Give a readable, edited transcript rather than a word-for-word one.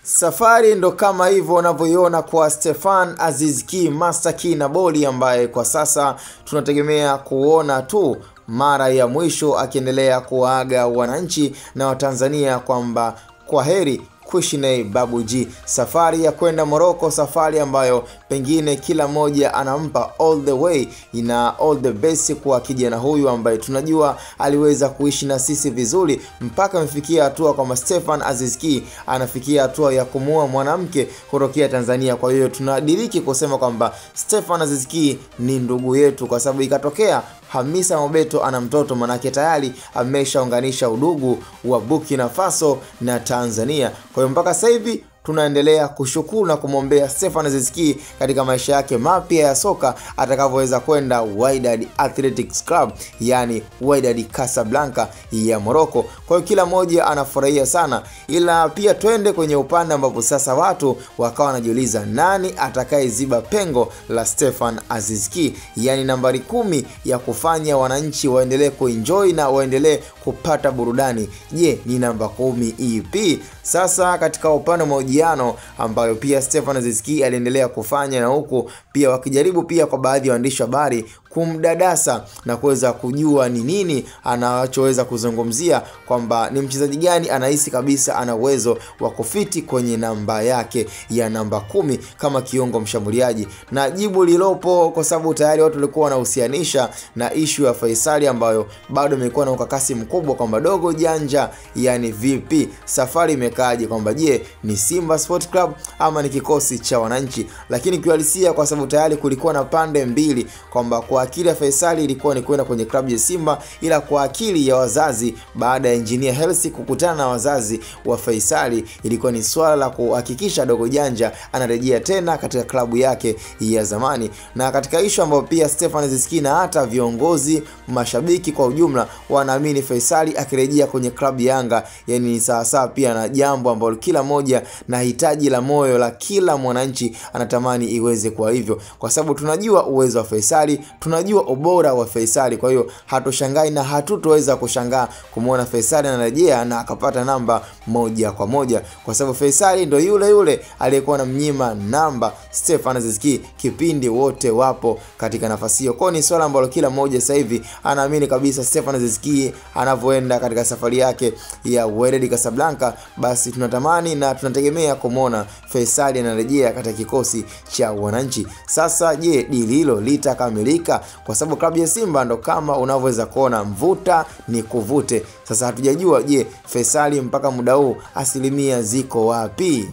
Safari ndo kama hivyo unavyoiona kwa Stefan Aziz Ki, Master Ki na Boli, ambaye kwa sasa tunategemea kuona tu mara ya mwisho akiendelea kuaga wananchi na Watanzania kwamba kwaheri Kushinei Babu G. Safari ya kwenda Morocco, safari ambayo pengine kila moja anampa all the way na all the best kwa kijana huyu ambaye tunajua aliweza kuishi na sisi vizuri mpaka amefikia hatua kwamba Stefan Aziz Ki anafikia hatua ya kumuoa mwanamke kutokea Tanzania. Kwa hiyo tunadiriki kusema kwamba Stefan Aziz Ki ni ndugu yetu, kwa sababu ikatokea Hamisa Mobeto ana mtoto, manake tayari ameshaunganisha udugu wa Burkina Faso na Tanzania. Kwa hiyo mpaka sasa hivi tunaendelea kushukuru na kumwombea Stefan Aziz Ki katika maisha yake mapya ya soka atakavyoweza kwenda Wydad Athletics Club, yani Wydad Casablanca ya Morocco. Kwa hiyo kila mmoja anafurahia sana, ila pia twende kwenye upande ambapo sasa watu wakawa wanajiuliza nani atakayeziba pengo la Stefan Aziz Ki, yani nambari 10 ya kufanya wananchi waendelee kuenjoy na waendelee kupata burudani. Je, ni namba 10 ipi? Sasa katika upande mahojiano ambayo pia Stefan Aziz Ki aliendelea kufanya, na huku pia wakijaribu pia kwa baadhi ya waandishi habari kumdadasa na kuweza kujua ni nini anachoweza kuzungumzia, kwamba ni mchezaji gani anahisi kabisa ana uwezo wa kufiti kwenye namba yake ya namba 10 kama kiungo mshambuliaji. Na jibu lilopo, kwa sababu tayari watu walikuwa wanahusianisha na issue ya Faisali ambayo bado imekuwa na ukakasi mkubwa kwamba dogo janja, yani vipi safari imekaaje, kwamba je ni Simba Sport Club ama ni kikosi cha wananchi. Lakini kiuhalisia, kwa sababu tayari kulikuwa na pande mbili, kwamba kwa akili ya Faisali ilikuwa ni kwenda kwenye klabu ya Simba, ila kwa akili ya wazazi baada ya Engineer Hersi kukutana na wazazi wa Faisali ilikuwa ni swala la kuhakikisha dogo janja anarejea tena katika klabu yake ya zamani. Na katika issue ambayo pia Stefan Aziz Ki na hata viongozi, mashabiki kwa ujumla wanaamini Faisali akirejea kwenye klabu Yanga, yani ni sawa pia na jambo ambalo kila moja na hitaji la moyo la kila mwananchi anatamani iweze kwa hivyo, kwa sababu tunajua uwezo wa Faisali, tunajua ubora wa Faisali. Kwa hiyo hatoshangai na hatutoweza kushangaa kumuona Faisali anarejea na akapata namba moja kwa moja, kwa sababu Faisali ndo yule yule aliyekuwa anamnyima namba Stefan Aziz Ki kipindi wote wapo katika nafasi hiyo. Kwa ni swala ambalo kila mmoja sasa hivi anaamini kabisa Stefan Aziz Ki anavyoenda katika safari yake ya Wydad Casablanca, basi tunatamani na tunategemea kumuona Faisali anarejea katika kikosi cha wananchi. Sasa je, dili hilo litakamilika? Kwa sababu klabu ya Simba ndo kama unavyoweza kuona mvuta ni kuvute. Sasa hatujajua je, Faisali mpaka muda huu asilimia ziko wapi?